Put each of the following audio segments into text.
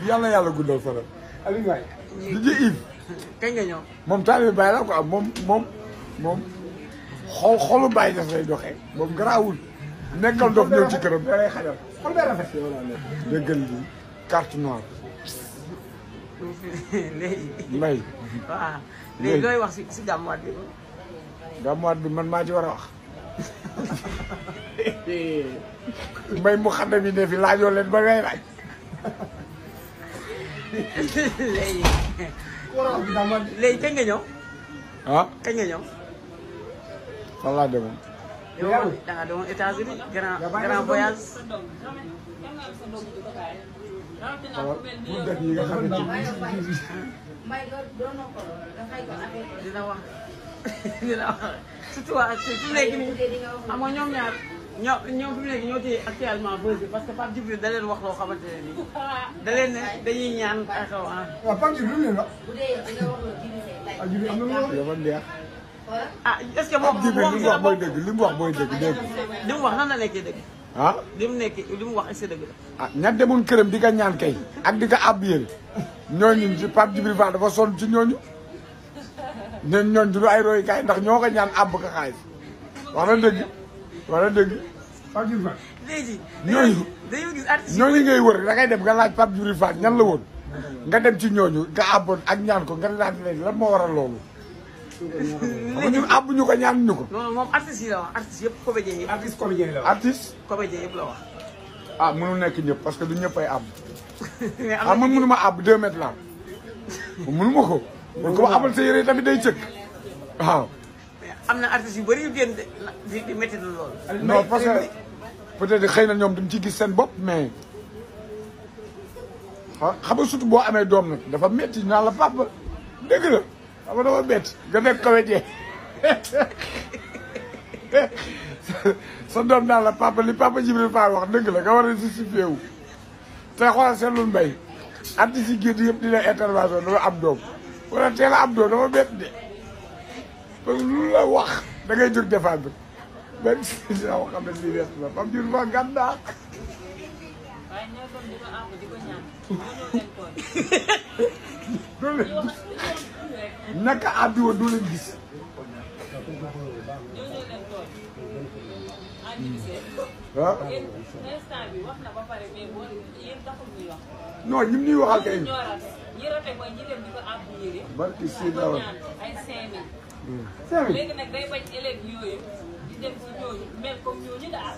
yàlla yàlla guddal fanam. Aliou waay. di Yves. kañ nga ñëw. moom taalibe Baay la quoi moom xolu Baay daf lay doxee. moom garaawul. nekkal dof ñëw ci këram da lay xajal. xol bee rafet yow laa nekk. déggal li carte noire. léegi. Mbaye. waaw léegi looy wax si gàmmuwaat bi. gàmmuwaat bi man maa ci war a wax. Mbaye mu xam ne bi ne fi laajoo leen ba ngay laaj. léegi kañ nga ñëw. ah kañ nga ñëw. fan laa demoon. yow da nga demoon États-Unis grand voyage. waaw pour dëkk yi nga xam ne dina wax surtout waa fi mu nekk nii xam nga ñoom ñaar ñoom fi mu nekk ñoo téye actuellement buzz bi parce que Pape Djibril da leen wax loo xamante ne nii da leen ne dañuy ñaan ay xaw ah. waaw Pape Djibril lu mu leen wax. ah Djibril am na lu mu wax. ah est-ce que moom li mu wax mooy dëgg li mu wax mooy dëgg dégg li mu wax nan la nekkee dëgg. ah li mu wax est-ce que dëgg la. ah ña demoon këram di ka ñaan kay ak di ka àbb yéen ñooñu ci Pape Djibril Fall dafa sonn ci ñooñu ñooñu du ay royukaay ndax ñoo ko ñaan àbb ka xaalis wax na dëgg wax na dëgg Pape Djibril Fall. léegi ñooñu gis artiste ñooñu ngay wër da ngay dem nga laaj Pape Djibril Fall ñan la woon nga dem ci ñooñu nga àbboon ak ñaan ko nga laaj leen lan moo waral loolu. léegi ñun àbb ñu ko ñaan ñu ko. non moom artiste yi la wax artiste yëpp comédien yëpp. artiste comédien la wax artiste. comédien yëpp la wax. ah mënu nekk ñëpp parce que du ñëpp ay àbb. mais am ah man mënu ma àbb 2 mètres la mënu ma ko. kon ko abal sa yére tamit day cëkk waaw. mais am na artistes yu bëri yu génn di métti na loolu. non parce que peut-être xëy na ñoom duñ ci gis seen bopp mais xam nga surtout boo amee doom nag dafa métti ñu naan la papa dëgg la xam nga dafa métti nga nekk comédien sa doom naan la papa li Papa Djibril Fall wax dëgg la nga war a justifié wu te xoolal seetlul mbay artistes yi génn yëpp dina intervention dafa am doom wala teel a am doom dafa métti de parce que lu la wax da ngay jóg défendre même si dina wax xam ne lii weesu la Papa Djibril Fall gànnaar doo leen naka àbbi woon doo leen gis. ah. non ñi ñuy waxal kay. barki si la woon. 5000. léegi nag day bañ élèves yooyu di dem si ñooñu mel comme ñooñu daal.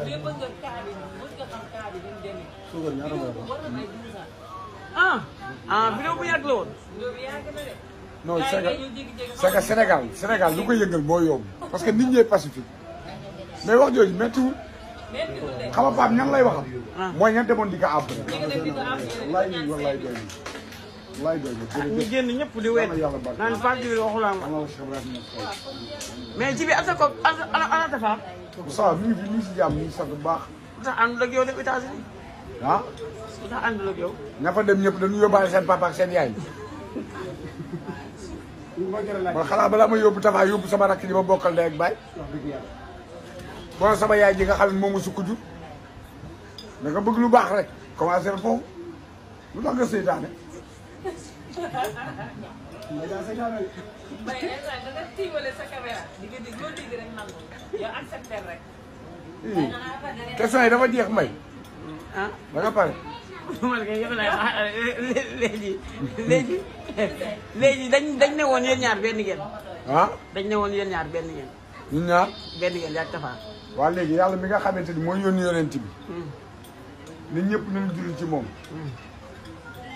mais bëgg nga kaa bi bëgg nga xam kaa bi ni mu demee. suukar ñaata mooy ko. war na may 12 ans. vidéo bu yàgg la woon. loolu yàgg na de. non c'est que Sénégal lu ko yëngal moo yomb parce que nit ñee pacifique mais wax jooju méttiwul. méttiwul de. xam nga Pape ñan lay waxal. mooy ña demoon di ko àbb. ñi nga dem di ko am wallaay wallaay doy na wallaay doy na. ñu génn ñëpp di wéet naan Pape Djibril waxula ma mais Djiby ak sa ko ana Tafa. ça mi ngi si jàmm mi ngi sant bu baax. lu tax àndul ak yow dem États-Unis. ah. lu tax àndul ak yow. ña fa dem ñëpp dañu yóbbaale seen papa ak seen yaay. man xanaa balaa ma yóbbu Tafa yóbbu sama rakk ji ma bokkal ndey ak baay. bon sama yaay ji nga xam ne moom mu sukk jur. da nga bëgg lu baax rek commencé foofu lu tax nga seytaane. mais instant da nga tiimale sa caméra di nga dégg loo dégg rek nangu yow accepté rek. question yi dafa jeex mbay. ah da nga pare. man kay yow lay léegi dañ ne woon yéen ñaar benn ngeen. ah. dañ ne woon yéen ñaar benn ngeen. ñun ñaar. benn ngeen yaa Tafa. waa léegi yàlla mi nga xamante ni mooy yónni yonent bi. nit ñëpp nañu julli ci moom.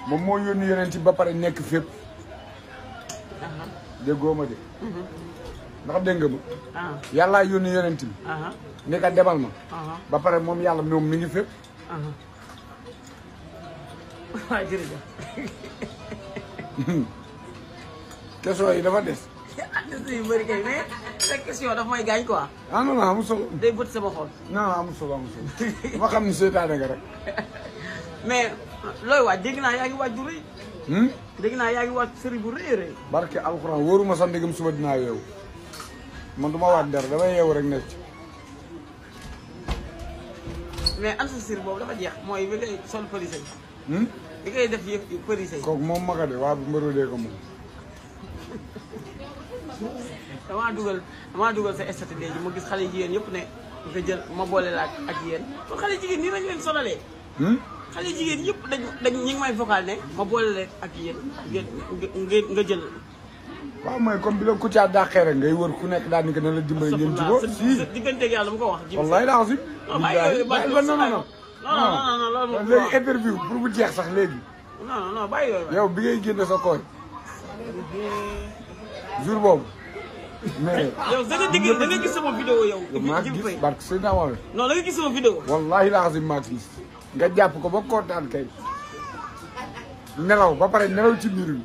moom moo yónni yonent bi ba pare nekk fépp. déggoo ma de. ndax dégg nga ma. yàllaa yónni yonent bi. ni ka demal ma. ba pare moom yàlla moom mi ngi fépp. waaw jërëjëf. question yi dafa des. yu bëri kay mais sa question dafa may gaañ quoi. ah non non amul solo. day bët sama xol. non non amul solo amul solo. ma xam ni seytaane nga rek. mais looy waaj dégg naa yaa ngi waaj bu rëy. dégg naa yaa ngi waaj sëriñ bu rëy a rëy. barke alxuraan wóoruma sax ndegam suba dinaa yeewu man du ma waat dara damay yeewu rek nekk ci. mais ancestor boobu dafa jeex mooy bi ngay sol police yi. bi ngay def yëpp police yi. kooku moom maga de waa bu mbërodee ko moom. damaa dugal sa statut léegi ma gis xale jigéen yëpp ne nga jël ma boole la ak yéen kon xale jigéen nii lañ leen sonalee. xale jigéen yëpp dañ ñi ngi may vocal ne ma boole leen ak yéen nga jël. waaw mooy comme bi la Kouthia dàqee rek ngay wër ku nekk daal ni que ne la dimbali ngeen ci ko. si digganteeg yàlla mu ko wax. wallaay daa si. non loolu léegi interview pour bu jeex sax léegi. non bàyyi yooyu. yow bi ngay génne sa koy jour boobu. mais yow da nga gis sama vidéo yow. maa gis barke Seydina Mohamed. non da nga gis sama vidéo. wallahi laa xam si maa gis nga jàpp ko ba kontaan kay nelaw ba pare nelaw ci biir bi.